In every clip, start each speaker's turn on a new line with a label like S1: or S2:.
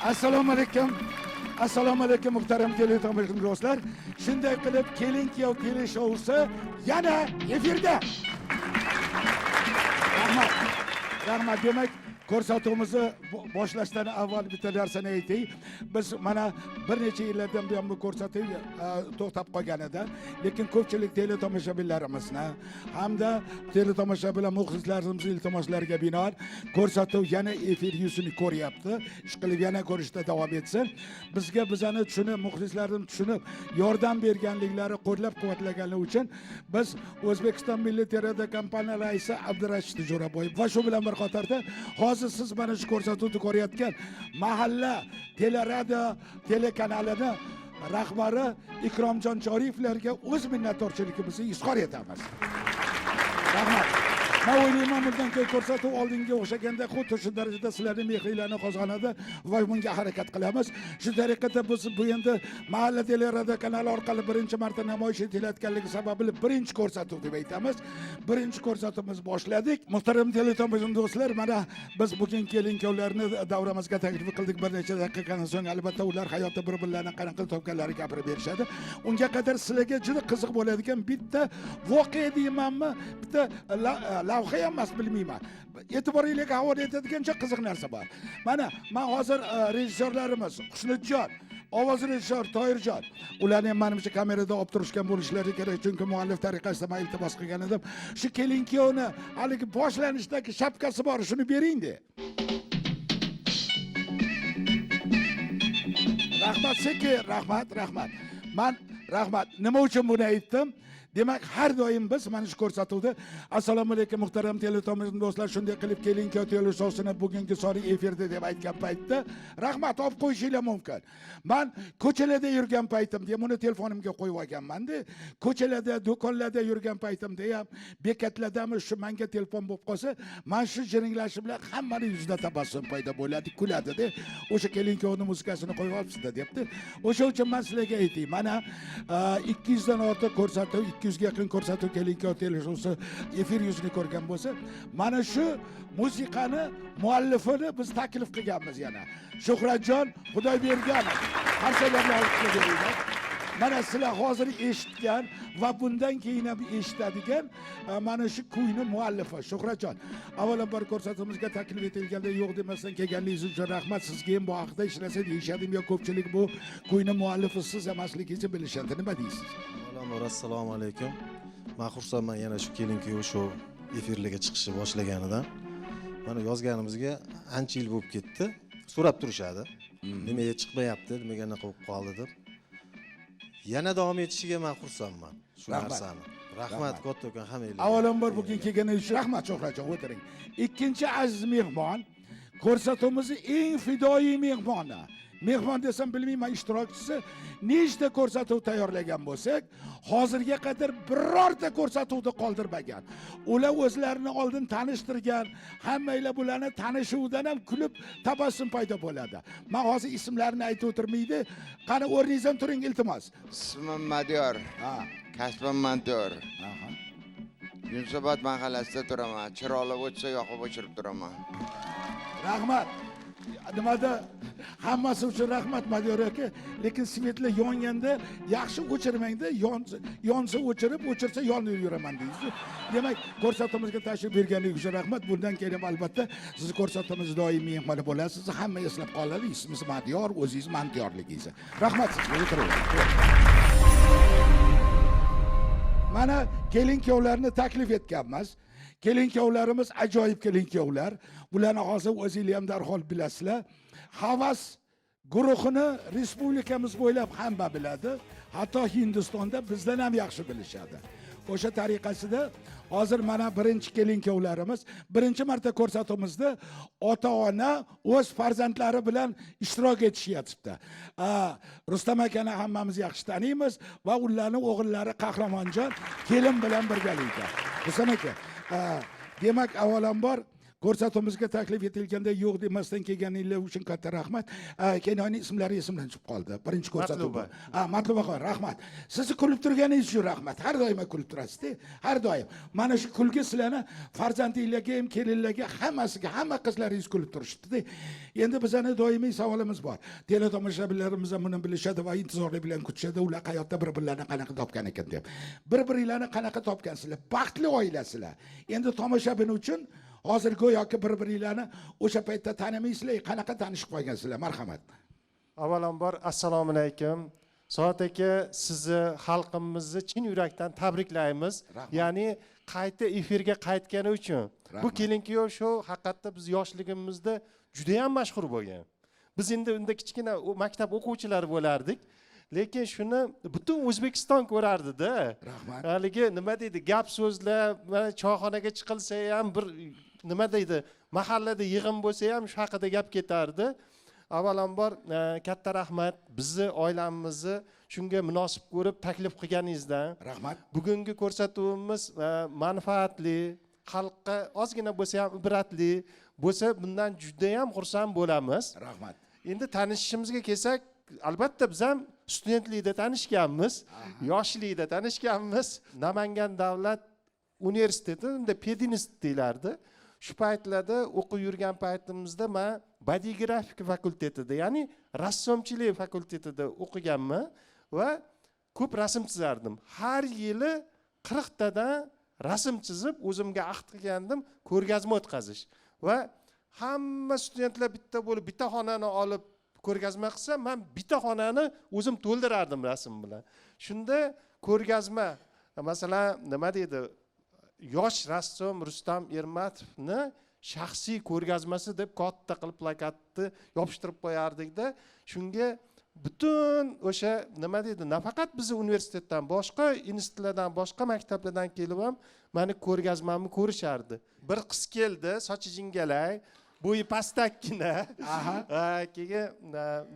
S1: Assalomu alaykum. Assalomu alaykum, muhtaram teletomoshabin do'stlar. Shunday qilib, Kelin kuyov teleshousi yana efirda. Rahmat. Rahmat. Demak, ko'rsatuvimizni boshlashdan avval bitta narsani aytay. Biz mana bir necha yillardan buyon bu ko'rsatuv to'xtab qolgan edi. Lekin ko'pchilik teletomoshabinlarimizni hamda teletomoshabinlar muxlislarimiz iltimoslariga binoan ko'rsatuv yana efir yuzini ko'ryapti. Ishqilib, yana ko'rishda davom etsin. Bizga, bizani tushunib, muxlislarni tushunib, yordam berganliklari, qo'llab-quvvatlaganligi uchun biz O'zbekiston Milliy teleradiokompaniya raisi Abdurashid Jo'raboyev va shu bilan bir qatorda hozir siz mana shu ko'rsatuvni ko'rayotgan Mahalla teleradio telekanalini rahbari Ikromjon Choriyevlarga o'z minnatdorchiligimizni izhor etamiz. Rahmat. Man o'ylayman, bundan keyin ko'rsatuv oldinga o'xshaganda xuddi shu darajada sizlarning mehringlarni qozonadi va bunga harakat qilamiz. Shu tariqada biz bu endi Mahalla teleradio kanali orqali birinchi marta namoyish etilayotganligi sababli birinchi ko'rsatuv deb aytamiz. Birinchi ko'rsatuvimiz boshladik. Muhtaram teletomoshabin do'stlar, mana biz bugun kelin kuyovlarni davramizga taklif qildik. Bir necha daqiqadan so'ng albatta ular hayotda bir birlarini qanaqa topganlari gapirib berishadi. Unga qadar sizlarga juda qiziq bo'ladigan bitta voqea deymanmi, bitta lavha ham emas, bilmayman. E'tiboringlarga havola etadigan juda qiziq narsa bor. Mana man hozir rejissyorlarimiz Xushnudjon, ovoz rejissyor Toyirjon, ularni ham manimcha kamerada olib turishgan bo'lishlari kerak, chunki muallif tariqasida man iltimos qilgan edim. Shu kelin kuyovni haligi boshlanishdagi shapkasi bor, shuni bering de. Rahmat, sekin, rahmat, rahmat. Man rahmat. Nima uchun buni aytdim? Demak, har doim biz mana shu ko'rsatuvda, assalomu alaykum, muhtaram teletomoshabin do'stlar, shunday qilib Kelin kuyov teleshousini bugungi soni efirda deb aytgan paytda, rahmat, olib qo'yishinglar mumkin. Man ko'chalarda yurgan paytimda ham uni telefonimga qo'yib olganman-da. Ko'chalarda, do'konlarda yurgan paytimda ham, bekatlardami, shu menga telefon bo'lib qolsa, man shu jiringlashi bilan hammani yuzida tabassum paydo bo'ladi, kuladi-da. O'sha kelin kuyovni muzikasini qo'yib olibsiz-da debdi. O'sha uchun man sizlarga aytay, mana 200 dan ortiq ko'rsatuv, 200 ga yaqin ko'rsatuv Kelin kuyov teleshousi efir yuzini ko'rgan bo'lsa, mana shu musiqani muallifini biz taklif qilganmiz yana. Shuhratjon Xudoyberganov. Qarsaklarni olib beringlar. Mana sizlar hozir eshitgan va bundan keyin ham eshitadigan mana shu kuyni muallifi Shuhratjon. Avvalambor ko'rsatuvimizga taklif etilganda yo'q demasdan kelganligingiz uchun rahmat. Sizga ham bu haqida hech narsa deyishadimi yo ko'pchilik bu kuyni muallifi siz emasligingizni bilishadi. Nima deysiz?
S2: Avvalambor assalomu alaykum. Man xursandman yana shu kelin kuyov shou efirlarga chiqishni boshlaganidan. Mana yozganimizga ancha yil bo'lib ketdi. So'rab turishadi. Nimaga chiqmayapti, nimaga anaqa bo'lib qoldi deb. Yana davom etishiga man xursandman shu
S1: Rahmat.
S2: narsani. Rahmat kattakon hammanglarga.
S1: Avvalambor bugun kelganingiz uchun rahmat, Shuhratjon, o'tiring. Ikkinchi aziz mehmon, ko'rsatuvimizni eng fidoyi mehmoni. Mehmon desam bilmayman, ishtirokchisi, nechta ko'rsatuv tayyorlagan bo'lsak, hozirga qadar birorta ko'rsatuvni qoldirmagan. Ular o'zlarini oldin tanishtirgan, hammanglar bularni tanishuvidan ham kulib tabassum paydo bo'ladi. Man hozir ismlarini aytib o'tirmaydi. Qani, o'rningizdan turing, iltimos.
S3: Ismim Madiyor.
S1: Ha.
S3: Kasbim montyor.
S1: Aha.
S3: Yunusobod mahallasida turaman. Chiroqlar o'chsa, yoqib o'chirib turaman.
S1: Rahmat. Nimada hammasi uchun rahmat, Madiyor aka, lekin свет lar yonganda yaxshi o'chirmangda, yonsa o'chirib, o'chirsa yonib yuraman deysiz. Demak, ko'rsatuvimizga tashrif buyurganligingiz uchun rahmat. Bundan keyin ham albatta sizni ko'rsatuvimiz doimiy mehmoni bo'lasiz. Hamma eslab qoladi ismingiz Madiyor, o'zingiz mantyorligingizni. Rahmat sizga, o'tiravering. Mana kelin kuyovlarni taklif etganmiz. Kelin kuyovlarimiz ajoyib kelin kuyovlar. Bularni hozir o'zinglar ham darhol bilasizlar. Havas guruhini respublikamiz bo'ylab hamma biladi. Hatto Hindistonda bizdan ham yaxshi bilishadi. O'sha tariqasida hozir mana birinchi kelin kuyovlarimiz birinchi marta ko'rsatuvimizda ota-ona o'z farzandlari bilan ishtirok etishyapti. Rustam akani hammamiz yaxshi taniymiz va ularning o'g'illari Qahramonjon kelin bilan birgalikda. Rustam aka, demak, avvalambor Ko'rsatuvimizga taklif etilganda yo'q demasdan kelganinglar uchun katta rahmat. Keyin ismlari esimdan chiqib qoldi. Birinchi ko'rsatuv.
S4: Matluba.
S1: Ha, Matlubaxon, rahmat. Sizni kulib turganingiz uchun rahmat. Har doim kulib turasiz-da. Har doim. Mana shu kulgi sizlarni farzandinglarga ham, kelinlarga, hammasiga, hamma qizlaringiz kulib turishibdi-da. Endi bizani doimiy savolimiz bor. Teletomoshabinlarimiz ham buni bilishadi va intizorlik bilan kutishadi, ular hayotda bir-birlarini qanaqa topgan ekan deb. Bir-biringlarni qanaqa topgansizlar? Baxtli oilasizlar. Endi tomoshabin uchun hozir go'yoki bir-biringlarni o'sha paytda tanimaysizlar, qanaqa tanishib qolgansizlar? Marhamat.
S4: Avvalambor assalomu alaykum. Soat aka, sizni xalqimizni chin yurakdan tabriklaymiz.
S1: Rahmat.
S4: Ya'ni qayta efirga qaytgani uchun. Bu
S1: Rahmat.
S4: kelin kuyov shou haqiqatda biz yoshligimizda juda ham mashhur bo'lgan. Biz endi unda kichkina maktab o'quvchilari bo'lardik. Lekin shuni butun O'zbekiston ko'rardida.
S1: Rahmat.
S4: Haligi nima deydi, gap so'zlar, mana choyxonaga chiqilsa ham bir nima deydi, mahallada yig'in bo'lsa ham shu haqida gap ketardi. Avvalambor katta rahmat bizni oilamizni shunga munosib ko'rib taklif qilganingizdan.
S1: Rahmat.
S4: Bugungi ko'rsatuvimiz manfaatli, xalqqa ozgina bo'lsa ham ibratli bo'lsa, bundan juda ham xursand bo'lamiz.
S1: Rahmat.
S4: Endi tanishishimizga kelsak, albatta biz ham studentlikda tanishganmiz, yoshlikda tanishganmiz. Namangan davlat universiteti, unda pedinist deyilardi. Shu paytlarda o'qib yurgan paytimizda man badiiy grafika fakultetida, ya'ni rassomchilik fakultetida o'qiganman va ko'p rasm chizardim. Har yili 40 tadan rasm chizib o'zimga ahd qilgandim ko'rgazma o'tkazish. Va hamma studentlar bitta bo'lib bitta xonani olib ko'rgazma qilsa, men bitta xonani o'zim to'ldirardim rasm bilan. Shunda ko'rgazma, masalan, nima deydi, yosh rassom Rustam Ermatovni shaxsiy ko'rgazmasi deb katta qilib plakatni yopishtirib qo'yardikda. Shunga butun o'sha nima deydi, nafaqat bizni universitetdan, boshqa institutlardan, boshqa maktablardan kelib ham mani ko'rgazmamni ko'rishardi. Bir qiz keldi, sochi jingalak, bo'yi pastakkina. Keyin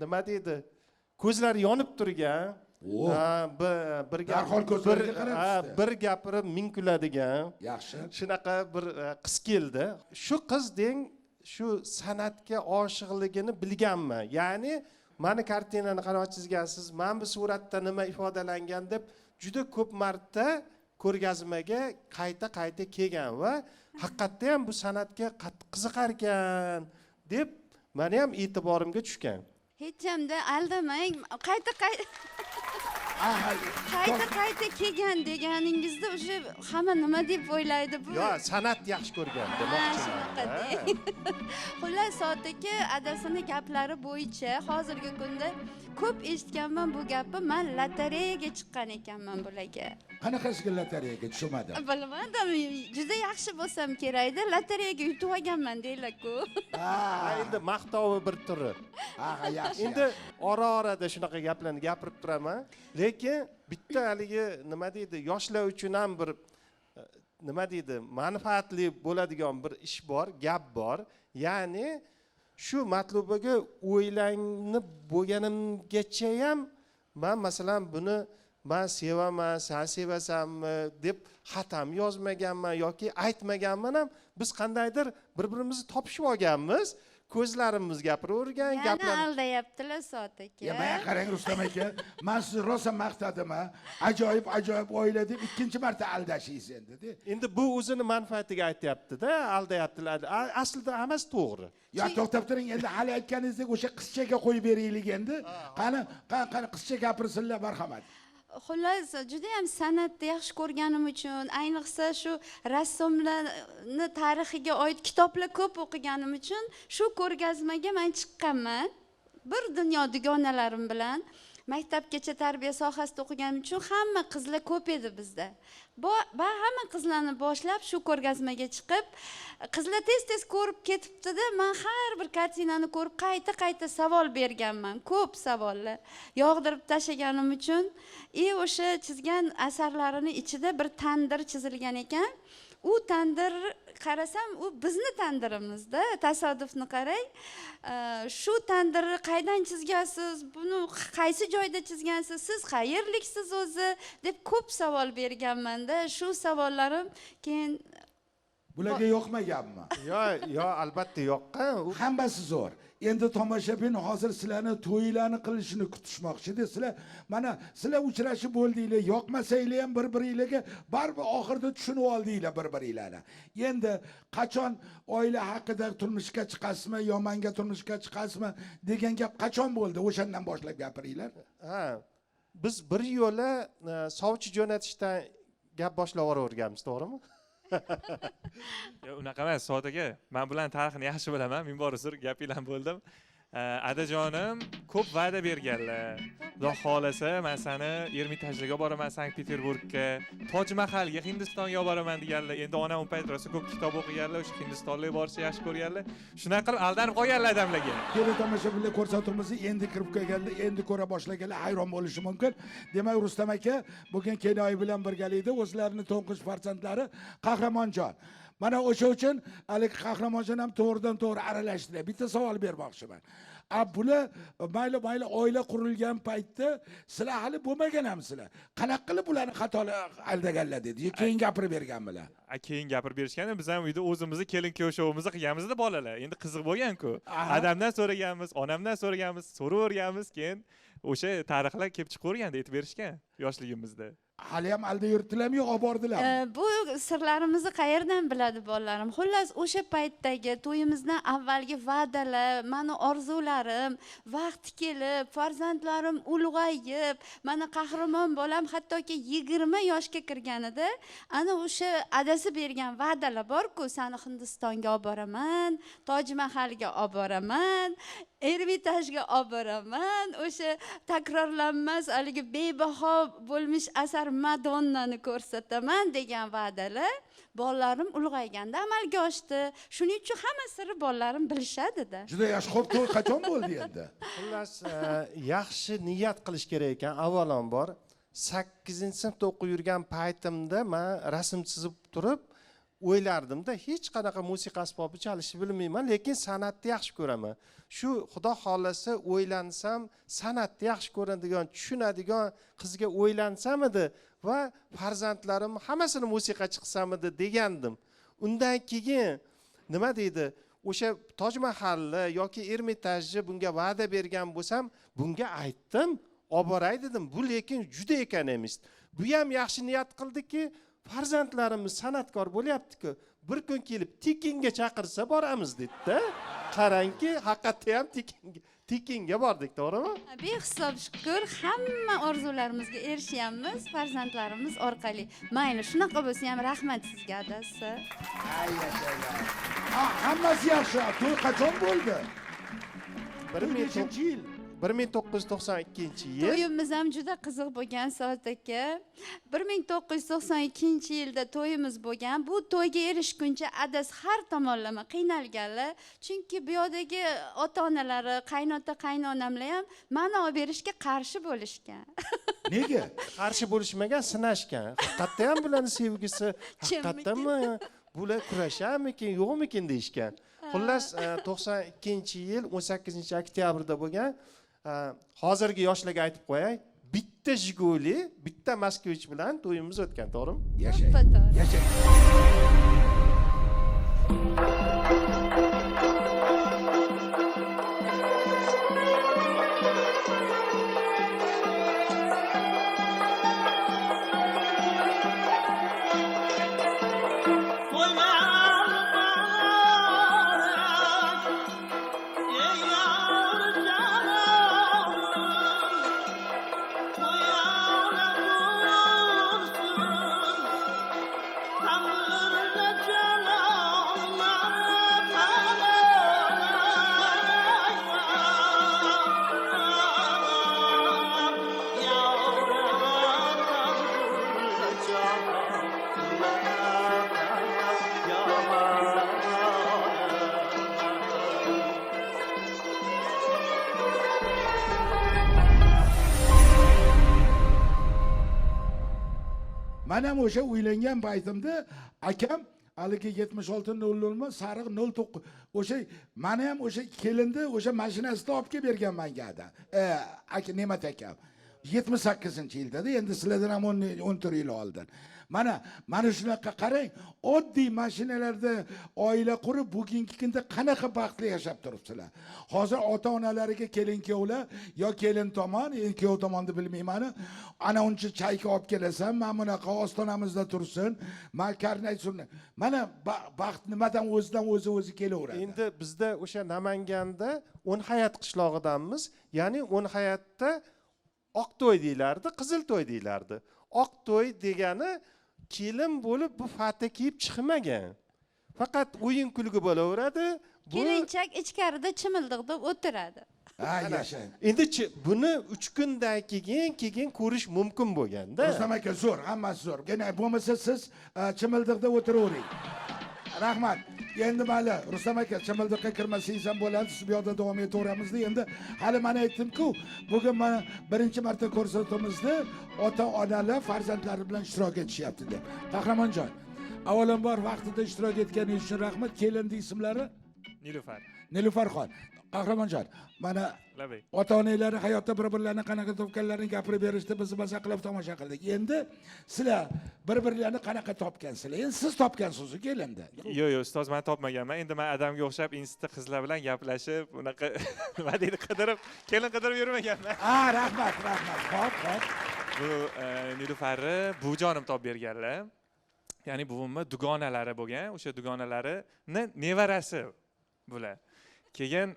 S4: nima deydi, ko'zlari yonib turgan. Bir
S1: Darhol ko'zlariga qarabsiz.
S4: Bir gapirib ming kuladigan.
S1: Yaxshi.
S4: Shunaqa bir qiz keldi. Shu qiz deng shu san'atga oshiqligini bilganman. Ya'ni mani kartinani qanaqa chizgansiz, mana bu suratda nima ifodalangan deb juda ko'p marta ko'rgazmaga qayta-qayta kelgan va haqiqatda ham bu san'atga qattiq qiziqar ekan deb meni ham e'tiborimga tushgan.
S5: Hech hamda aldamang, qayta qayta qayta kelgan deganingizda o'sha hamma nima deb o'ylaydi bu?
S4: Yo, san'at yaxshi ko'rgan demoqchiman.
S5: Shunaqa deng. Xullas, Soat aka adasini gaplari bo'yicha hozirgi kunda ko'p eshitganman bu gapni. Men lotereyaga chiqqan ekanman bularga.
S1: Qanaqasiga lotereyaga, tushunmadim.
S5: Bilmadim, juda yaxshi bo'lsam kerakda, lotereyaga yutib olganman deylar-ku.
S4: Endi maqtovi bir turi.
S1: Ha, yaxshi.
S4: Endi ora-orada shunaqa gaplarni gapirib turaman, lekin bitta haligi nima deydi, yoshlar uchun ham bir nima deydi, manfaatli bo'ladigan bir ish bor, gap bor. Ya'ni shu Matlubaga o'ylanib bo'lganimgacha ham men masalan buni men sevaman, sen sevasanmi deb xat ham yozmaganman yoki aytmaganman ham. Biz qandaydir bir-birimizni topishib olganmiz. Ko'zlarimiz gapiravergan,
S5: Yana
S4: gaplar.
S5: aldayaptilar Soat aka.
S1: Ya men qarang Rustam aka, men sizni rosa maqtadim ha. Ajoyib ajoyib oila deb ikkinchi marta aldashingiz endi-da.
S4: Endi bu o'zini manfaatiga aytyapti-da, aldayaptilar. Aslida hammasi to'g'ri.
S1: Ya to'xtab turing, endi hali aytganingizdek o'sha qizchaga qo'yib beraylik endi. Qani, qani, qani qizcha gapirsinlar, marhamat.
S5: Xullas, juda ham san'atni yaxshi ko'rganim uchun, ayniqsa shu rassomlarni tarixiga oid kitoblar ko'p o'qiganim uchun shu ko'rgazmaga men chiqqanman. Bir dunyo dugonalarim bilan. Maktabgacha tarbiya sohasida o'qiganim uchun hamma qizlar ko'p edi bizda. Hamma qizlarni boshlab shu ko'rgazmaga chiqib, qizlar tez-tez ko'rib ketibdi-da, men har bir kartinani ko'rib qayta-qayta savol berganman, ko'p savollar yog'dirib tashlaganim uchun. O'sha chizgan asarlarini ichida bir tandir chizilgan ekan. U tandir qarasam, u bizni tandirimizda, tasodifni qarang. Shu tandirni qaydan chizgansiz, buni qaysi joyda chizgansiz, siz qayerliksiz o'zi deb ko'p savol berganman-da. Shu savollarim keyin
S1: Bularga yoqmaganmi?
S4: Yo, albatta yoqqan.
S1: Hammasi zo'r. Endi tomoshabin hozir sizlarni to'ylarni qilishini kutishmoqchida. Sizlar mana sizlar uchrashib bo'ldinglar, yoqmasanglar ham bir-biringlarga baribir oxirida tushunib oldinglar bir-biringlarni. Endi qachon oila haqida turmushga chiqasizmi, yo manga turmushga chiqasizmi degan gap qachon bo'ldi? O'shandan boshlab gapiringlar.
S4: Ha, biz bir yo'la sovchi jo'natishdan gap boshlab yuborganmiz, to'g'rimi?
S6: Yo'q, unaqa emas, Sodiq aka. Men bularni tarixini yaxshi bilaman. Ming bor uzr, gapinglar bo'ldim. Adajonim ko'p va'da berganlar. Xudo xohlasa, men seni Ermitajga boraman, Sankt-Peterburgga, Toj Mahalga, Hindistonga boraman deganlar. Endi onam u payt rosa ko'p kitob o'qiganlar, o'sha Hindistonga borishni yaxshi ko'rganlar. Shunaqa qilib aldanib qolganlar adamlarga.
S1: Teletomoshabinlar ko'rsatuvimizni endi kirib kelganlar, endi ko'ra boshlaganlar hayron bo'lishi mumkin. Demak, Rustam aka bugun Kenoy bilan birgalikda o'zlarining to'ng'ich farzandlari Qahramonjon. Mana o'sha uchun haligi Qahramonjon ham to'g'ridan to'g'ri aralashdilar. Bitta savol bermoqchiman. A bular mayli mayli oila qurilgan paytda sizlar hali bo'lmagan hamsizlar. Qanaqa qilib bularni xatolar aldaganlar dedi. Keyin gapirib berganmilar.
S6: Keyin gapirib berishganda biz ham uyda o'zimizni kelin kuyov shouimizni qilganmizda bolalar. Endi qiziq bo'lgan-ku. Adamdan so'raganmiz, onamdan so'raganmiz, so'raverganmiz, keyin o'sha tarixlar kelib chiqaverganda aytib berishgan yoshligimizda.
S1: Hali ham alda yuribdilarmi yo olib bordilarmi?
S5: Bu sirlarimizni qayerdan biladi bolalarim? Xullas, o'sha paytdagi to'yimizdan avvalgi va'dalar, mani orzularim, vaqt kelib, farzandlarim ulg'ayib, mana qahramon bolam hattoki 20 yoshga kirganida ana o'sha adasi bergan va'dalar bor-ku, seni Hindistonga olib boraman, Toj Mahalga olib boraman, Ermitajga olib boraman, o'sha takrorlanmas haligi bebaho bo'lmish asar Madonnani ko'rsataman degan va'dalar bolalarim ulg'ayganda amalga oshdi. Shuning uchun hamma sirni bolalarim bilishadi-da.
S1: Juda yaxshi. Xo'p, to'y qachon bo'ldi endi?
S4: Xullas, yaxshi niyat qilish kerak ekan. Avvalambor 8-sinfda o'qib yurgan paytimda men rasm chizib turib o'ylardimda, hech qanaqa musiqa asbobi chalishni bilmayman, lekin san'atni yaxshi ko'raman. Shu xudo xohlasa o'ylansam, san'atni yaxshi ko'radigan, tushunadigan qizga o'ylansam edi va farzandlarim hammasini musiqachi qilsam edi degandim. Undan keyin nima deydi, o'sha Toj Mahalni yoki Ermitajni bunga va'da bergan bo'lsam, bunga aytdim, olib boray dedim. Bu lekin juda ekonomist. Bu ham yaxshi niyat qildiki, farzandlarimiz san'atkor bo'lyapti-ku, bir kun kelib tekinga chaqirsa boramiz dedi-da. Qarangki, haqiqatda ham tekinga bordik, to'g'rimi?
S5: Behisob shukur, hamma orzularimizga erishyapmiz farzandlarimiz orqali. Mayli, shunaqa bo'lsa ham rahmat sizga adasi.
S1: Hammasi yaxshi. To'y qachon bo'ldi? Nechinchi yil?
S4: 1992 yil.
S5: To'yimiz ham juda qiziq bo'lgan, Soat aka. 1992-yilda to'yimiz bo'lgan. Bu to'yga erishguncha adasi har tomonlama qiynalganlar. Chunki bu yoqdagi ota-onalari, qaynota, qaynonamlar ham mani olib berishga qarshi bo'lishgan.
S1: Nega?
S4: Qarshi bo'lishmagan, sinashgan. Haqiqatda ham bularning sevgisi, haqiqatdanmi bular kurasharmikin, yo'qmikin deyishgan. Xullas, 92-yil 18 oktyabrda bo'lgan. Hozirgi yoshlarga aytib qo'yay, bitta Jiguli, bitta Moskvich bilan to'yimiz o'tgan, to'g'rimi?
S1: Yashang.
S5: To'ppa-to'g'ri.
S1: Yashang.
S7: Toylar mübarek, ey yar canım, toyana dursun, Tanrı celalına
S1: Man ham o'sha uylangan paytimda akam haligi 76 00mi, sariq 09, o'sha mani ham o'sha kelinni o'sha mashinasida olib kelib bergan manga ada. Aka, Ne'mat akam. 78-yilda, endi sizlardan ham 14 yil oldin. Mana shunaqa qarang, oddiy mashinalarda oila qurib, bugungi kunda qanaqa baxtli yashab turibsizlar. Hozir ota-onalariga kelin kuyovlar yo kelin tomon, endi kuyov tomonni bilmayman, ana uncha chayka olib kelasan, mana bunaqa ostonamizda tursin, man karnay surna. Mana baxt nimadan o'zidan o'zi kelaveradi.
S4: Endi bizda o'sha Namanganda O'nhayat qishlog'idanmiz, ya'ni O'nhayatda oq to'y deyilardi, qizil to'y deyilardi. Oq to'y degani kelin bo'lib bu fata kiyib chiqmagan. Faqat o'yin kulgi bo'laveradi. Bu
S5: Kelinchak ichkarida chimildiqda o'tiradi.
S1: Ha, yashang.
S4: Endi buni 3 kundan keyin ko'rish mumkin bo'lganda.
S1: Rustam aka zo'r, hammasi zo'r. Yana bo'lmasa siz chimildiqda o'tiravering. Rahmat. Endi mayli, Rustam aka, chimildiqqa kirmasangiz ham bo'ladi, siz bu yoqda davom etaveramizda. Endi hali mana aytdim-ku, bugun mana birinchi marta ko'rsatuvimizda ota-onalar farzandlari bilan ishtirok etishyapti deb. Qahramonjon, avvalambor vaqtida ishtirok etganingiz uchun rahmat. Kelinning ismlari?
S6: Nilufar.
S1: Nilufarxon. Qahramonjon, mana ota-onalari hayotda bir-birlarini qanaqa topganlarini gapirib berishdi, biz maza qilib tomosha qildik. Endi sizlar bir-birlarini qanaqa topgansizlar? Endi siz topgansiz kelinni.
S6: Yo'q, yo'q, ustoz, men topmaganman. Endi men adamga o'xshab institutda qizlar bilan gaplashib, unaqa nima deydi, qidirib, kelin qidirib yurmaganman.
S1: Ha, rahmat, rahmat. Xo'p, xo'p.
S6: Bu Nilufarni buvijonim topib berganlar. Ya'ni buvimni dugonalari bo'lgan, o'sha dugonalarini nevarasi bular. Keyin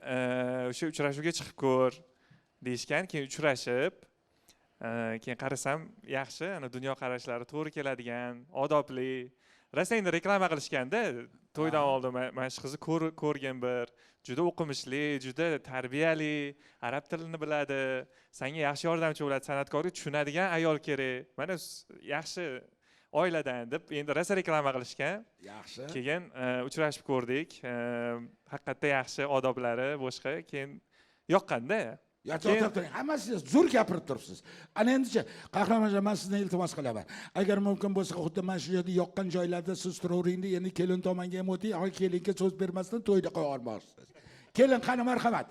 S6: o'sha uchrashuvga chiqib ko'r deyishgan, keyin uchrashib, keyin qarasam yaxshi, ana dunyo qarashlari to'g'ri keladigan, odobli. Rosa endi reklama qilishganda to'ydan oldin mana shu qizni ko'rgan bir, juda o'qimishli, juda tarbiyali, arab tilini biladi, senga yaxshi yordamchi bo'ladi, san'atkorga tushunadigan ayol kerak. Mana yaxshi oiladan deb endi rosa reklama qilishgan.
S1: Yaxshi.
S6: Keyin uchrashib ko'rdik. Haqiqatda yaxshi odoblari boshqa, keyin yoqqanda.
S1: Ya, to'xtab turing. Hammasi zo'r gapirib turibsiz. Ana endichi, Qahramonjon, men sizdan iltimos qilaman. Agar mumkin bo'lsa, xuddi mana shu yerda yoqqan joylarda siz turaveringda, endi kelin tomonga ham o'ting, hozir kelinga so'z bermasdan to'yni qo'ya olmoqchisiz. Kelin, qani marhamat.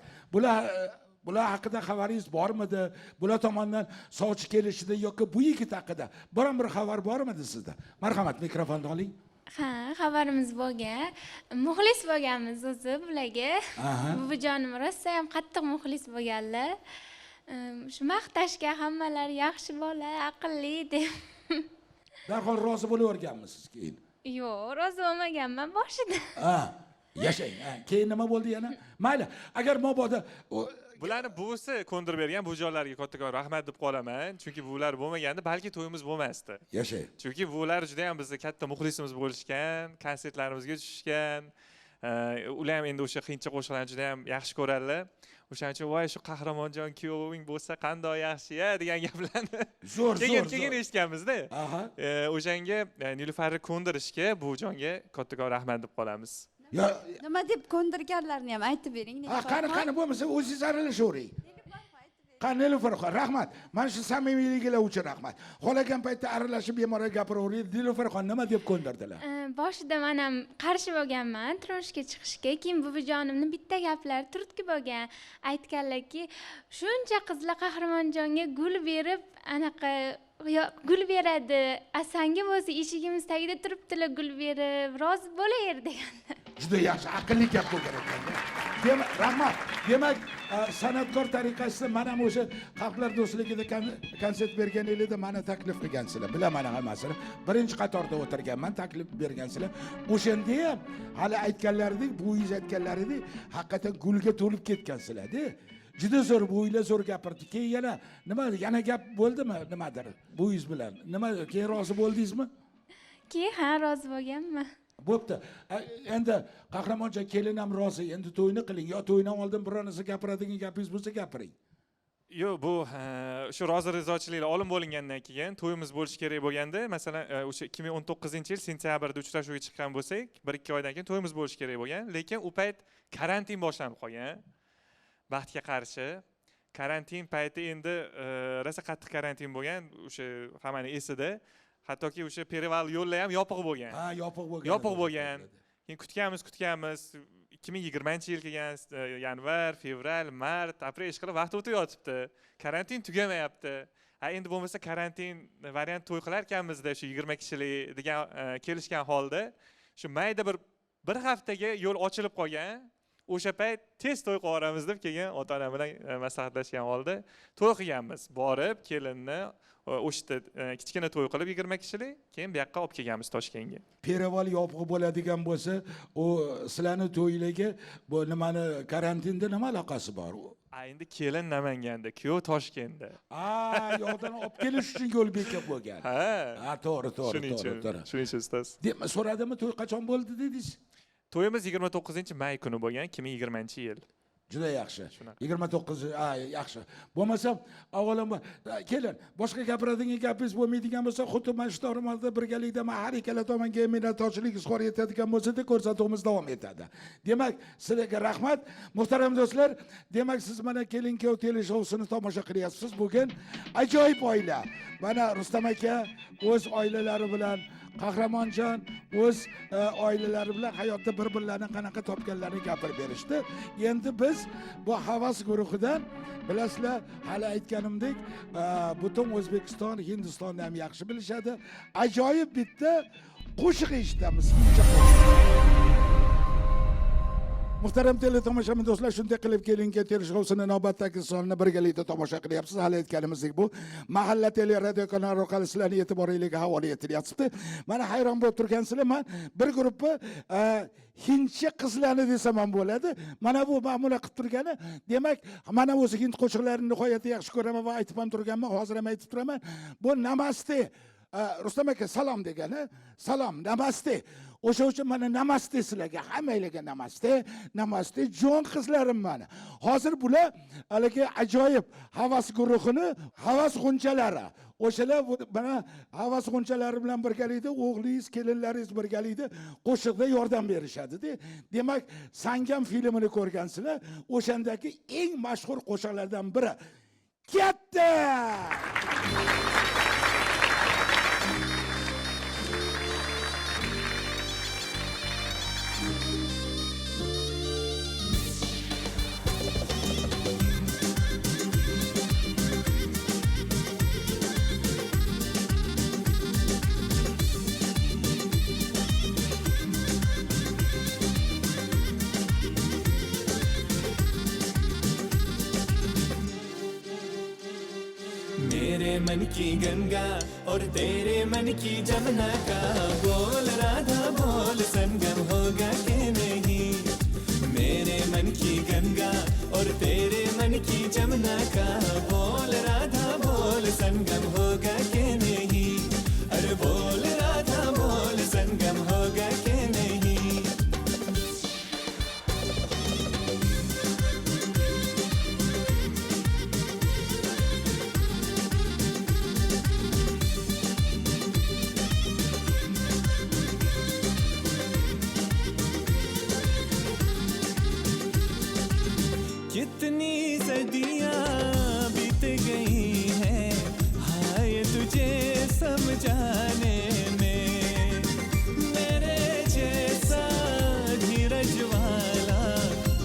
S1: Bular haqida xabaringiz bormidi? Bular tomondan sovchi kelishida yoki bu yigit haqida biron bir xabar bormidi sizda? Marhamat, mikrofonni oling.
S8: Ha, xabarimiz bo'lgan. Muxlis bo'lganmiz o'zi bularga. Buvijonim rosa ham qattiq muxlis bo'lganlar. Shu maqtashga hammalari yaxshi bola, aqlli deb.
S1: Darhol rozi bo'laverganmisiz keyin?
S8: Yo'q, rozi bo'lmaganman boshida.
S1: Ha, yashang. Keyin nima bo'ldi yana? Mayli, agar mabodo
S6: bularni buvisi ko'ndirib bergan, buvijonlarga kattakon rahmat deb qolaman, chunki buvilar bo'lmaganda balki to'yimiz bo'lmasdi.
S1: Yashang.
S6: Chunki buvilar juda ham bizni katta muxlisimiz bo'lishgan, konsertlarimizga tushishgan. Ular ham endi o'sha qiyincha qo'shiqlarni juda ham yaxshi ko'radilar. O'shaning uchun voy shu Qahramonjon kuyoving bo'lsa qanday yaxshi-ya degan gaplarni
S1: Zo'r,
S6: keyin
S1: zo'r,
S6: keyin
S1: zo'r.
S6: eshitganmiz-da. O'shanga Nilufarni ko'ndirishga buvijonga kattakon rahmat deb qolamiz.
S1: Ya,
S5: nima deb ko'ndirganlarini ham aytib bering.
S1: Ha, qani, qani bo'lmasa o'zingiz aralashavering. Qani Nilufarxon, rahmat. Mana shu samimiyligilar uchun rahmat. Xohlagan paytda aralashib bemalol gapiravering. Nilufarxon nima deb ko'ndirdilar?
S8: Boshida men ham qarshi bo'lganman turmushga chiqishga. Keyin buvijonimni bitta gaplari turtki bo'lgan. Aytganlarki, shuncha qizlar Qahramonjonga gul berib, anaqa gul beradi. Sanga bo'lsa eshigimiz tagida turibdilar gul berib, rozi bo'laver deganlar.
S1: Juda yaxshi, aqlli gap bo'lgan ekanda. Demak, rahmat. Demak, san'atkor tariqasida men ham o'sha xalqlar do'stligida konsert bergan elida meni taklif qilgansizlar. Bilaman hammasini. Birinchi qatorda o'tirganman, taklif bergansizlar. O'shanda ham hali aytganlaridek, buvingiz aytganlaridek, haqiqatan gulga to'lib ketgansizlar-da. Juda zo'r, buvinglar zo'r gapirdi. Keyin yana nima, yana gap bo'ldimi nimadir buvingiz bilan? Nima, keyin rozi bo'ldingizmi?
S8: Keyin ha, rozi bo'lganman.
S1: Bo'pti. Endi Qahramonjon, kelin ham rozi. Endi to'yni qiling. Yo to'ydan oldin biror narsa gapiradigan gapingiz bo'lsa gapiring.
S6: Yo'q, bu shu rozi rizochiliklar olim bo'lingandan keyin to'yimiz bo'lishi kerak bo'lganda, masalan, o'sha 2019-yil sentyabrda uchrashuvga chiqqan bo'lsak, 1-2 oydan keyin to'yimiz bo'lishi kerak bo'lgan, lekin u payt karantin boshlanib qolgan. Baxtga qarshi karantin payti endi rosa qattiq karantin bo'lgan, o'sha hammani esida. Hattoki o'sha Pereval yo'llar ham yopiq bo'lgan.
S1: Ha, yopiq bo'lgan.
S6: Yopiq bo'lgan. Keyin kutganmiz. 2020-yil kelgan, yanvar, fevral, mart, aprel ish qilib vaqt o'tib yotibdi. Karantin tugamayapti. Ha, endi bo'lmasa karantin variant to'y qilarkanmizda, shu 20 kishilik degan kelishgan holda shu mayda bir haftaga yo'l ochilib qolgan. O'sha payt tez to'y qilib yuboramiz deb keyin ota onam bilan maslahatlashgan holda to'y qilganmiz. Borib kelinni o'sha yerda kichkina to'y qilib 20 kishilik, keyin bu yoqqa olib kelganmiz Toshkentga.
S1: Перевал yopiq bo'ladigan bo'lsa, u sizlarni to'yligi bu nimani, karantinda nima aloqasi bor?
S6: A, endi kelin Namanganda, kuyov Toshkentda.
S1: A, yoqdan olib kelish uchun yo'l bekab bo'lgan.
S6: Ha.
S1: Ha, to'g'ri, to'g'ri,
S6: Shuning
S1: to'g'ri,
S6: uchun,
S1: to'g'ri.
S6: shuning uchun, ustoz.
S1: Demak, so'radimi, to'y qachon bo'ldi dedingiz?
S6: To'yimiz 29 may kuni bo'lgan, 2020-yil.
S1: Juda yaxshi.
S6: Shunaqa.
S1: 29, ha, yaxshi. Bo'lmasa, avvalambor, kelin, boshqa gapiradigan gapingiz bo'lmaydigan bo'lsa, xuddi mana shu tomonda birgalikda man har ikkala tomonga minnatdorchilik izhor etadigan bo'lsa-da, ko'rsatuvimiz davom etadi. Demak, sizlarga rahmat. Muhtaram do'stlar, demak, siz mana Kelin kuyov teleshousini tomosha qilyapsiz. Bugun ajoyib oila. Mana Rustam aka o'z oilalari bilan, Qahramonjon o'z oilalari bilan hayotda bir-birlarini qanaqa topganlarini gapirib berishdi. Endi biz bu Havas guruhidan, bilasizlar, hali aytganimdek, butun O'zbekiston, Hindistonni ham yaxshi bilishadi. Ajoyib bitta qo'shiq eshitamiz. Muhtaram teletomoshabin do'stlar, shunday qilib Kelin kuyov teleshousini navbatdagi sonini birgalikda tomosha qilyapsiz. Hali aytganimizdek, bu Mahalla teleradio kanali orqali sizlarning e'tiboringizga havola etilyapti. Mana hayron bo'lib turgansizlar, man bir guruhi hindcha qizlarni desam ham bo'ladi. Mana bu ma'mula qilib turgani, demak, mana o'zi hind qo'shiqlarini nihoyatda yaxshi ko'raman va aytib ham turganman, hozir ham aytib turaman. Bu namaste. Rustam aka, salom degani, salom, namaste. O'sha uchun mana namaste sizlarga, hammanglarga namaste, namaste jon qizlarim mana. Hozir bular haligi ajoyib Havas guruhini Havas g'unchalari. O'shalar mana Havas g'unchalari bilan birgalikda o'g'lingiz, kelinlaringiz birgalikda qo'shiqda yordam berishadi-da. Demak, Sangam filmini ko'rgansizlar, o'shandagi eng mashhur qo'shiqlardan biri. Katta!
S9: मेरे मन की गंगा और तेरे मन की जमुना का, बोल राधा बोल, संगम होगा के नहीं? मेरे मन की गंगा और तेरे मन की जमुना का, बोल राधा बोल, संगम होगा के नहीं? अरे बोल राधा बोल, संगम होगा के नहीं? कितनी सदियां बीत गई हैं हाय तुझे समझाने में, मेरे जैसा धीरज वाला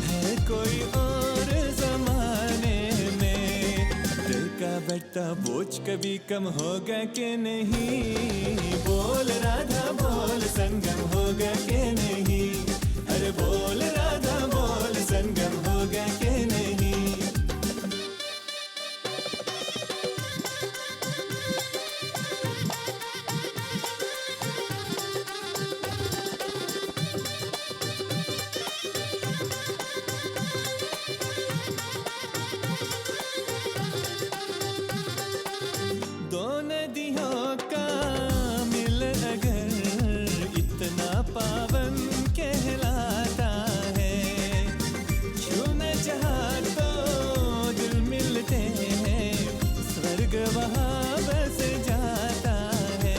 S9: है कोई और जमाने में? दिल का बढ़ता बोझ कभी कम होगा के नहीं? बोल राधा बोल, संगम होगा के नहीं? अरे बोल राधा बोल, संगम होगा के नहीं? दो नदियों का मिल अगर इतना पावन कहलाता है, क्यों न जहाँ तो दिल मिलते हैं, स्वर्ग वहाँ बस जाता है।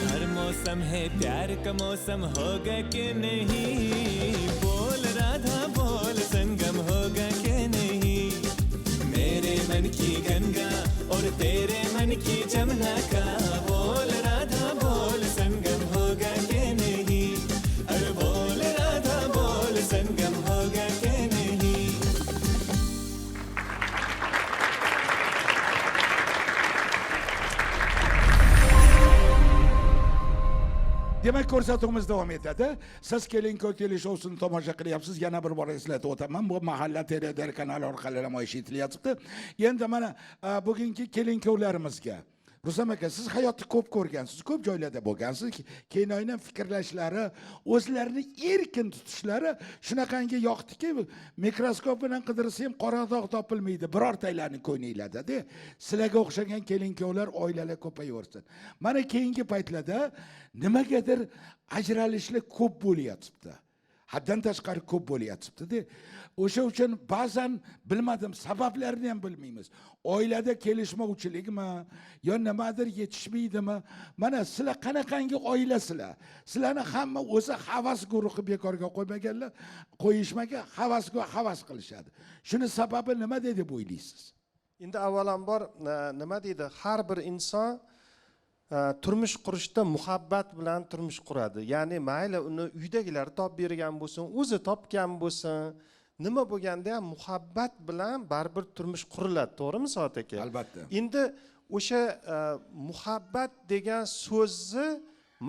S9: हर मौसम है प्यार का मौसम होगा के नहीं? बोल राधा बोल, संगम होगा के नहीं? मेरे मन की गंगा और तेरे मन की जमुना का, बोल राधा बोल, संगम होगा के नहीं? अरे बोल राधा बोल, संगम होगा के नहीं?
S1: Demak, ko'rsatuvimiz davom etadi. Siz Kelin-kuyov teleshousini tomosha qilyapsiz. Yana bir bor eslatib o'taman, bu Mahalla televideniye kanali orqali namoyish etilyapti. Endi mana bugungi kelin-kuyovlarimizga, Rustam aka, siz hayotni ko'p ko'rgansiz, ko'p joylarda bo'lgansiz. Kelinoyning fikrlashlari, o'zlarini erkin tutishlari shunaqangi yoqdiki, mikroskop bilan qidirsa ham qora dog' topilmaydi birortanglarni ko'nglinglarda. Sizlarga o'xshagan kelin-kuyovlar oilalar ko'payaversin. Mana keyingi paytlarda nimagadir ajralishlar ko'p bo'lyapti. Haddan tashqari ko'p bo'lyapti-da. O'sha uchun ba'zan bilmadim, sabablarini ham bilmaymiz. Oilada kelishmovchilikmi yo nimadir yetishmaydimi? Mana sizlar qanaqangi oilasizlar? Sizlarni hamma o'zi havas guruhi bekorga qo'ymaganlar, qo'yishmagan, havasga havas qilishadi. Shuni sababi nima deb o'ylaysiz?
S4: Endi avvalambor nima deydi, har bir inson turmush qurishda muhabbat bilan turmush quradi. Ya'ni mayli uni uydagilar topib bergan bo'lsin, o'zi topgan bo'lsin, nima bo'lganda ham muhabbat bilan baribir turmush quriladi, to'g'rimi Soat aka?
S1: Albatta.
S4: Endi o'sha muhabbat degan so'zni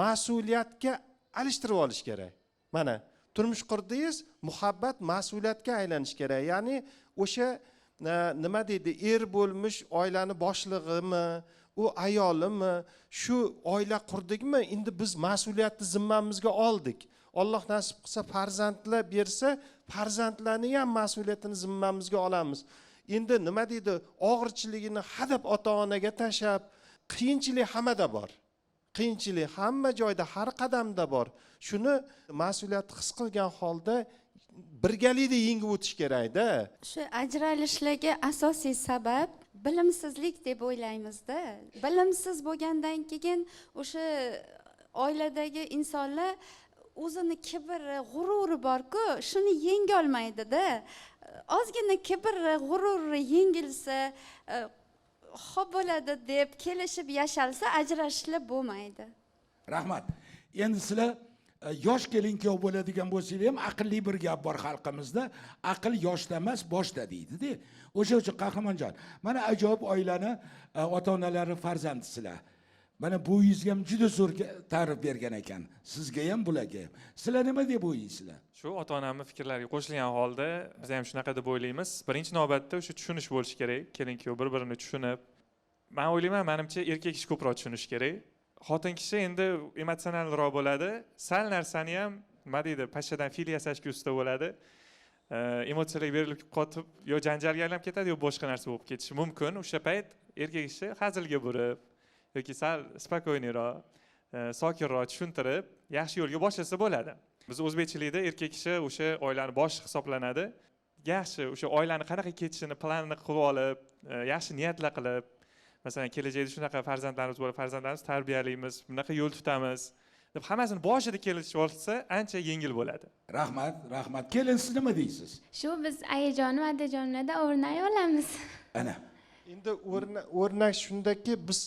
S4: mas'uliyatga alishtirib olish kerak. Mana turmush qurdingiz, muhabbat mas'uliyatga aylanishi kerak. Ya'ni o'sha nima deydi, er bo'lmish oilani boshlig'imi, u ayolimi, shu oila qurdikmi, endi biz mas'uliyatni zimmamizga oldik. Alloh nasib qilsa farzandlar bersa, farzandlarni ham mas'uliyatini zimmamizga olamiz. Endi nima deydi, og'irchiligini hadab ota-onaga tashlab, qiyinchilik hammada bor. Qiyinchilik hamma joyda, har qadamda bor. Shuni mas'uliyatni his qilgan holda birgalikda yengib o'tish kerakda.
S5: Shu ajralishlarga asosiy sabab bilimsizlik deb o'ylaymizda. Bilimsiz bo'lgandan keyin o'sha oiladagi insonlar o'zini kibri, g'ururi bor-ku, shuni yenga olmaydi-da. Ozgina kibri, g'ururi yengilsa, xo'p bo'ladi deb kelishib yashalsa, ajrashishlar bo'lmaydi.
S1: Rahmat. Endi sizlar yosh kelin-kuyov bo'ladigan bo'lsanglar ham aqlli bir gap bor xalqimizda, aql yoshda emas, boshda deydi-da. O'sha uchun Qahramonjon, mana ajoyib oilani ota-onalari farzandisizlar. Mana bu yuzga ham juda zo'r ta'rif bergan ekan. Sizga ham, bularga ham. Sizlar nima deb o'ylaysizlar?
S6: Shu ota-onamning fikrlariga qo'shilgan holda biz ham shunaqa deb o'ylaymiz. Birinchi navbatda o'sha tushunish bo'lishi kerak. Kelin-kuyov bir-birini tushunib, men o'ylayman, menimcha erkak kishi ko'proq tushunishi kerak. Xotin kishi endi emotsionalroq bo'ladi. Sal narsani ham nima deydi, pashshadan fil yasashga usta bo'ladi. Emotsiyalarga berilib qotib, yo janjalga aylanib ketadi, yo boshqa narsa bo'lib ketishi mumkin. O'sha payt erkak kishi hazilga burib yoki sal spokoyniyroq, sokinroq tushuntirib, yaxshi yo'lga boshlasa bo'ladi. Biz o'zbekchilikda erkak kishi o'sha oilani boshi hisoblanadi. Yaxshi, o'sha oilani qanaqa ketishini planini qilib olib, yaxshi niyatlar qilib, masalan, kelajakda shunaqa farzandlarimiz bo'lib, farzandlarimiz tarbiyalaymiz, bunaqa yo'l tutamiz deb hammasini boshida kelishib olsa ancha yengil bo'ladi.
S1: Rahmat, rahmat. Kelin, siz nima deysiz?
S8: Shu biz ayajonim, adajonlarda o'rnak olamiz.
S1: Ana.
S4: Endi o'rnak shundaki, biz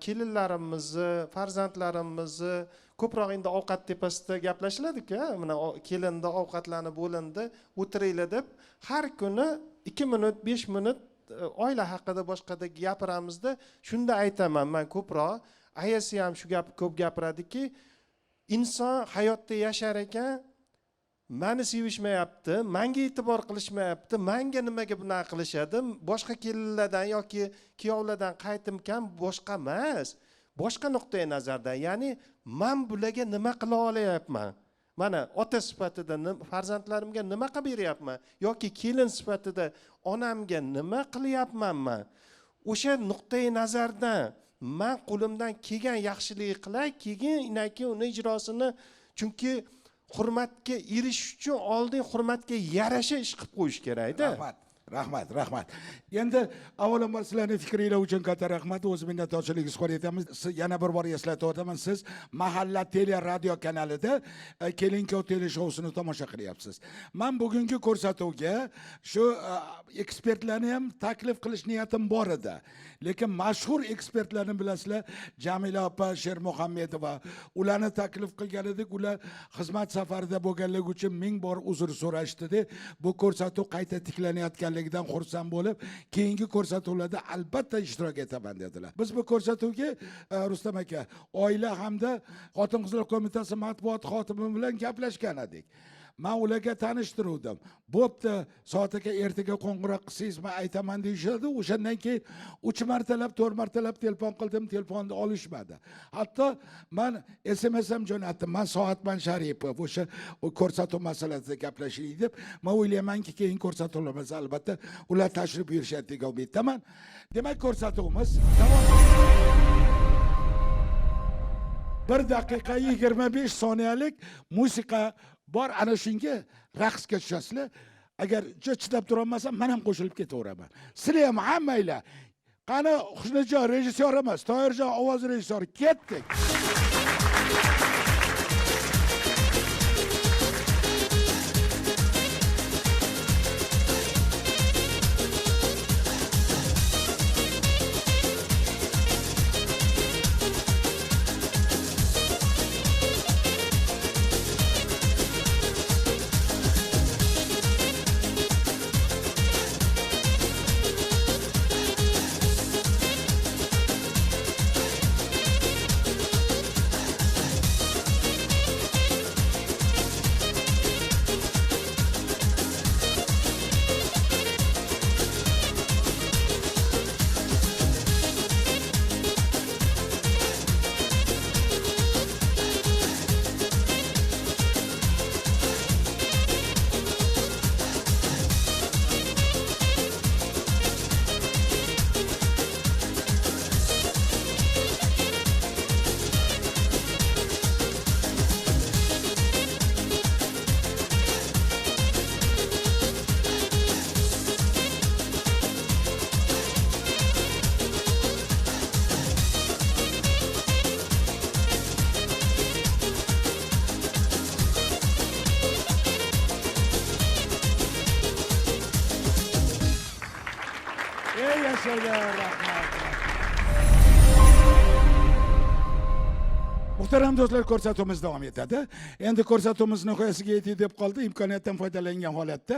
S4: kelinlarimizni, farzandlarimizni ko'proq endi ovqat tepasida gaplashiladi-ku, mana kelinda ovqatlanib bo'lindi, o'tiringlar deb har kuni 2 minut, 5 minut oila haqida boshqada gapiramizda. Shunda aytaman men ko'proq, ayasi ham shu gapni ko'p gapiradiki, inson hayotda yashar ekan, meni sevishmayapti, menga e'tibor qilishmayapti, menga nimaga bunaqa qilishadi, boshqa kelinlardan yoki kuyovlardan qaytim kam boshqa emas, boshqa nuqtai nazardan, ya'ni men bularga nima qila olayapman, mana ota sifatida farzandlarimga nima qilib beryapman yoki kelin sifatida onamga nima qilyapman man, o'sha nuqtai nazardan man qo'limdan kelgan yaxshilikni qilay, keyin inaki uni ijrosini, chunki hurmatga erishish uchun oldin hurmatga yarasha ish qilib qo'yish kerakda.
S1: Rahmat, rahmat, rahmat. Endi avvalambor sizlarning fikringlar uchun katta rahmat. O'z minnatdorchilik izhor etamiz. Siz, yana bir bor eslatib o'taman, siz Mahalla tele radio kanalida Kelin-kuyov teleshousini tomosha qilyapsiz. Men bugungi ko'rsatuvga shu ekspertlarni ham taklif qilish niyatim bor edi. Lekin mashhur ekspertlarni bilasizlar, Jamila opa Shermuhammedova, ularni taklif qilgan edik. Ular xizmat safarida bo'lganligi uchun 1000 bor uzr so'rashdi-da. Bu ko'rsatuv qayta tiklanayotganligi chiqqanligidan xursand bo'lib, keyingi ko'rsatuvlarda albatta ishtirok etaman dedilar. Biz bu ko'rsatuvga Rustam aka oila hamda xotin-qizlar qo'mitasi matbuot xodimi bilan gaplashgan edik. Men ularga tanishtiruvdim. Bo'pti, Soat aka ertaga qo'ng'iroq qilsangiz men aytaman deyishadi. O'shandan keyin 3 martalab, 4 martalab telefon qildim, telefonni olishmadi. Hatto men SMS ham jo'natdim. Men Soatman Sharipov, o'sha ko'rsatuv masalasida gaplashaylik deb. Men o'ylaymanki, keyin ko'rsatuvlarimiz albatta ular tashrif buyurishadi degan umiddaman. Demak, ko'rsatuvimiz davom etadi. 1 daqiqa 25 soniyalik musiqa bor, ana shunga raqsga tushasizlar. Agar chidab tura olmasam, men ham qo'shilib ketaveraman. Sizlar ham hammanglar. Qani Xushnujon rejissyorimiz, Toyirjon ovoz rejissyori, ketdik. Muhtaram do'stlar, ko'rsatuvimiz davom etadi. Endi ko'rsatuvimiz nihoyasiga yetdi deb qoldi. Imkoniyatdan foydalangan holatda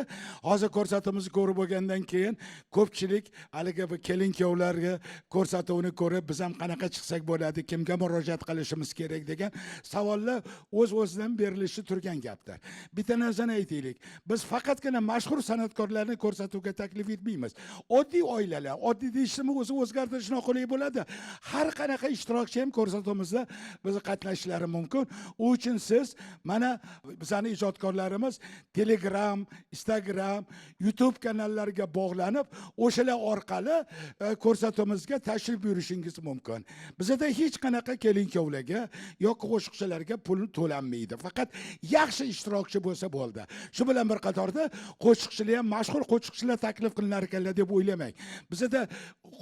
S1: hozir ko'rsatuvimizni ko'rib bo'lgandan keyin ko'pchilik haligi bu kelin kuyovlarga ko'rsatuvini ko'rib, biz ham qanaqa chiqsak bo'ladi, kimga murojaat qilishimiz kerak degan savollar o'z-o'zidan berilishi turgan gapdir. Bitta narsani aytaylik. Biz faqatgina mashhur san'atkorlarni ko'rsatuvga taklif etmaymiz. Oddiy oilalar, oddiy deyishni o'zi o'zgartirish noqulay bo'ladi. Har qanaqa ishtirokchi ham ko'rsatuvimizda biz qatnashishlari mumkin. U uchun siz mana bizning ijodkorlarimiz Telegram, Instagram, YouTube kanallariga bog'lanib, o'shalar orqali ko'rsatuvimizga tashrif buyurishingiz mumkin. Bizda hech qanaqa kelin-kuyovlarga yoki qo'shiqchilarga pul to'lanmaydi. Faqat yaxshi ishtirokchi bo'lsa bo'ldi. Shu bilan bir qatorda qo'shiqchilar ham mashhur qo'shiqchilar taklif qilinar ekanlar deb o'ylamang. Bizda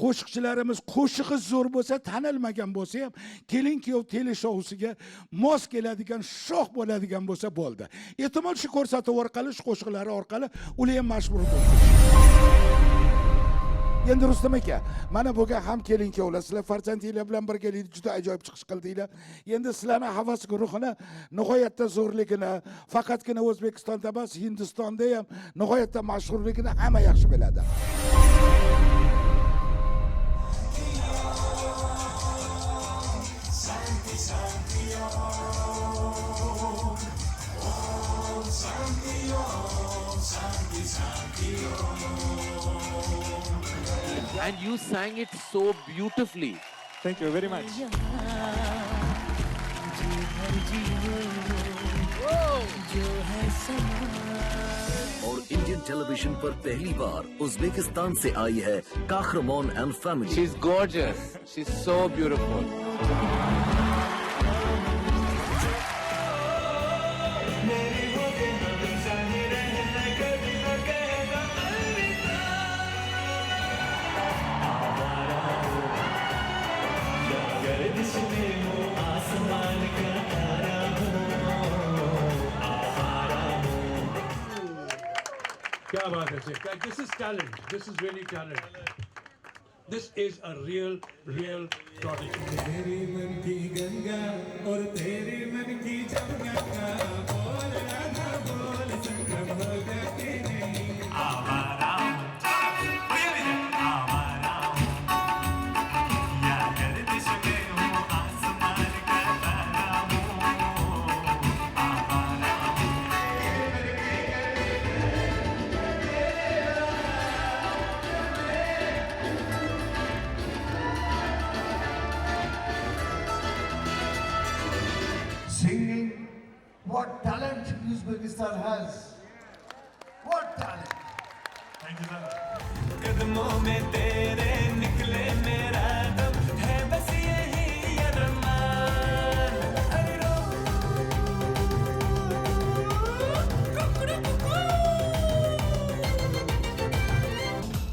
S1: qo'shiqchilarimiz qo'shig'i zo'r bo'lsa, tanilmagan bo'lsa ham kelin-kuyov teleshousiga mos keladigan, shoh bo'ladigan bo'lsa bo'ldi. Ehtimol shu ko'rsatuv orqali, shu qo'shiqlari orqali ular ham mashhur bo'ldi. Endi Rustam aka, mana bugun ham kelin-kuyovlar, sizlar farzandinglar bilan birgalikda juda ajoyib chiqish qildinglar. Endi sizlarning havas guruhini nihoyatda zo'rligini, faqatgina O'zbekistonda emas, Hindistonda ham nihoyatda mashhurligini hamma yaxshi biladi.
S10: And you sang it so beautifully.
S6: Thank you very much.
S11: और Indian television पर पहली बार Uzbekistan से आई है Kakhramon and family.
S10: She's gorgeous. She's so beautiful.
S12: क्या बात है sir. This is talent. This is really talent. This is a real, real prodigy.
S9: तेरी मन की गंगा और तेरी मन की जमुना बोल राधा बोल संगम हो जाते नहीं। आवारा
S13: What talent Uzbekistan has. What talent.
S9: Thank you, sir. कदमों में तेरे निकले मेरा दम है, बस यही अरमान। अरे रो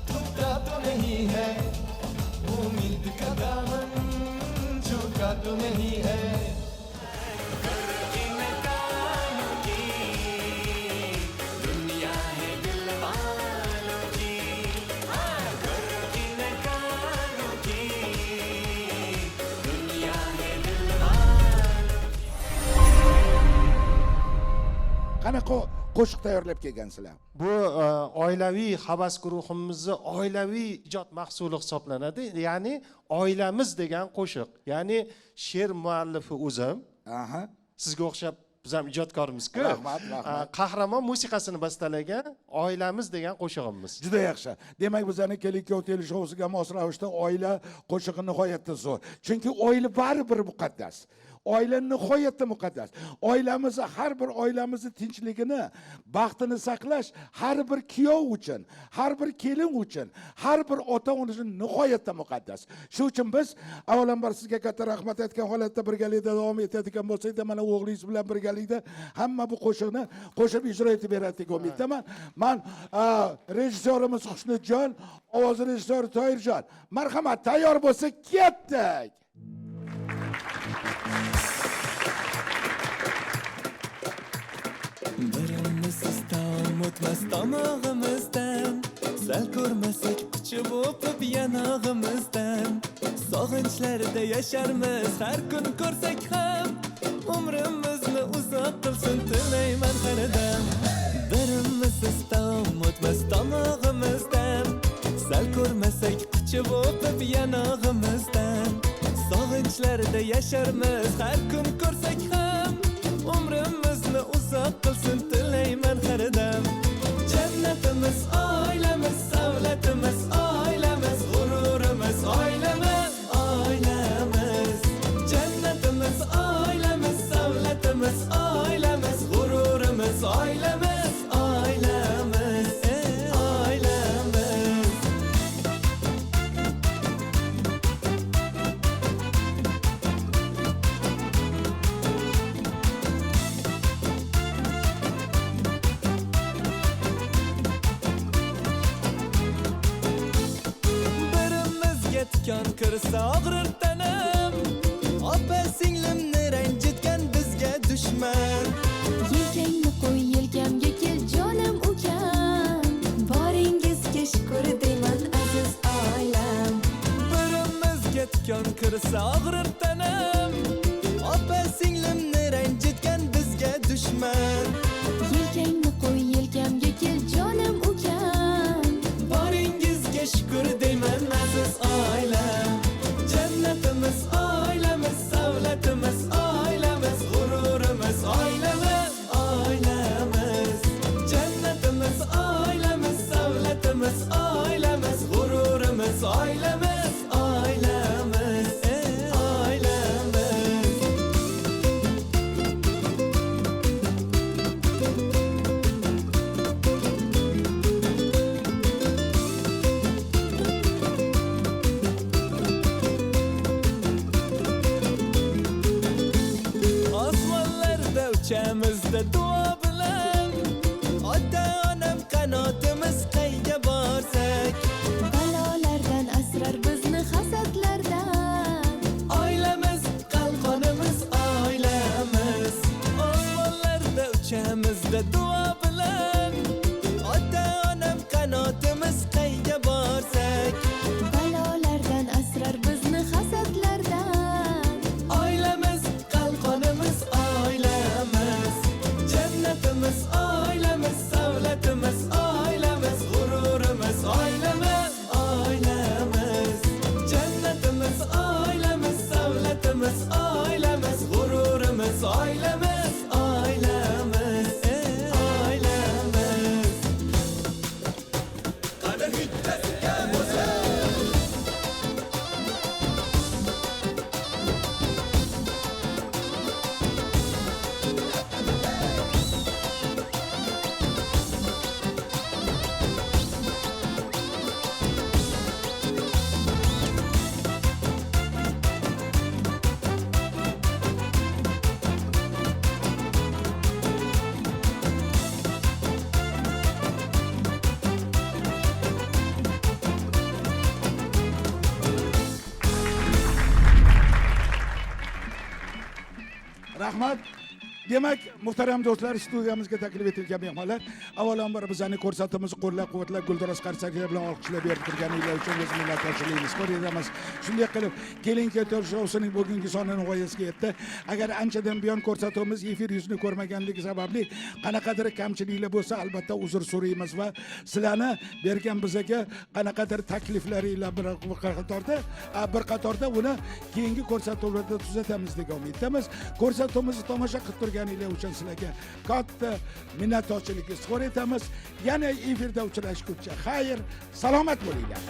S9: टूटा तो नहीं है उम्मीद का दामन, झुका तो नहीं है। इन कानों की दुनिया है दिल वालों की, इन कानों की दुनिया है दिल वालों।
S1: Qanaqa qo'shiq tayyorlab kelgansizlar?
S4: Bu oilaviy havas guruhimizni oilaviy ijod mahsuli hisoblanadi. Ya'ni oilamiz degan qo'shiq. Ya'ni she'r muallifi o'zim. Sizga o'xshab biz ham ijodkormiz-ku.
S1: Rahmat, rahmat.
S4: Qahramon musiqasini bastalagan oilamiz degan qo'shig'imiz.
S1: Juda yaxshi. Demak, bizani Kelin kuyov teleshousiga mos ravishda oila qo'shig'i nihoyatda zo'r. Chunki oila baribir muqaddas. Oila nihoyatda muqaddas. Oilamizni, har bir oilamizni tinchligini, baxtini saqlash har bir kuyov uchun, har bir kelin uchun, har bir ota-ona uchun nihoyatda muqaddas. Shu uchun biz avvalambor sizga katta rahmat aytgan holatda birgalikda davom etadigan bo'lsak, mana o'g'lingiz bilan birgalikda hamma bu qo'shiqni qo'shib ijro etib beradi degan umiddaman. Man rejissyorimiz Xushnudjon, ovoz rejissyori Toyirjon. Marhamat, tayyor bo'lsa ketdik.
S9: Birimizsiz taom o'tmas tomog'imizdan, sal ko'rmasak quchib o'pib yanog'imizdan, sog'inchlarda yasharmiz har kun ko'rsak ham, umrimizni uzoq qilsin tilayman har dam. Birimizsiz taom o'tmas tomog'imizdan, sal ko'rmasak quchib o'pib yanog'imizdan, sog'inchlarda yasharmiz har kun ko'rsak ham, umrimizni uzoq qilsin tilayman har dam. Jannatimiz oilamiz, savlatimiz oilamiz, g'ururimiz oilamiz, oilamiz. Jannatimiz oilamiz, savlatimiz oilamiz, g'ururimiz oilamiz, oilamiz, oilamiz. Birimizga tikan kirsa og'rir tanam, opa singlimni ranjitgan bizga dushman.
S14: Yelkangni qo'y yelkamga kel jonim ukam, boringizga shukur deyman aziz oilam.
S9: Birimizga tikan kirsa og'rir tanam, opa singlimni ranjitgan bizga dushman.
S14: Yelkangni qo'y yelkamga kel jonim ukam,
S9: boringizga shukur deyman aziz oilam. Jannatimiz oilamiz, savlatimiz oilamiz, g'ururimiz oilamiz, oilamiz. Jannatimiz oilamiz, savlatimiz oilamiz, g'ururimiz oilamiz, oilamiz, oilamiz. Osmonlarda uchamizda duo bilan, ota-onam qanotimiz qayga borsak,
S14: balolardan asrar bizni hasadlardan.
S9: Oilamiz qalqonimiz, oilamiz. Osmonlarda uchamizda duo bilan, ota-onam qanotimiz qayga borsak,
S14: balolardan asrar bizni hasadlardan.
S9: Oilamiz qalqonimiz, oilamiz. Jannatimiz oilamiz, savlatimiz oilamiz, g'ururimiz oilamiz, oilamiz. Jannatimiz oilamiz, savlatimiz oilamiz, g'ururimiz oilamiz, oilamiz, oilamiz. Qani bittasiga bo'lsa.
S1: Rahmat. Demak, muhtaram do'stlar, studiyamizga taklif etilgan mehmonlar, avvalambor bizani ko'rsatuvimizni qo'llab-quvvatlab, gulduros qarsaklar bilan olqishlab berib turganinglar uchun o'z minnatdorchiligimizni izhor etamiz. Shunday qilib, Kelin kuyov shousining bugungi soni nihoyasiga yetdi. Agar anchadan buyon ko'rsatuvimiz efir yuzini ko'rmaganligi sababli qanaqadir kamchiliklar bo'lsa, albatta uzr so'raymiz va sizlarni bergan bizaga qanaqadir takliflaringlar bir qatorda uni keyingi ko'rsatuvlarda tuzatamiz degan umiddamiz. Ko'rsatuvimizni tomosha qilib turganinglar uchun sizlarga katta minnatdorchilik izhor etamiz. Yana efirda uchrashguncha xayr, salomat bo'linglar.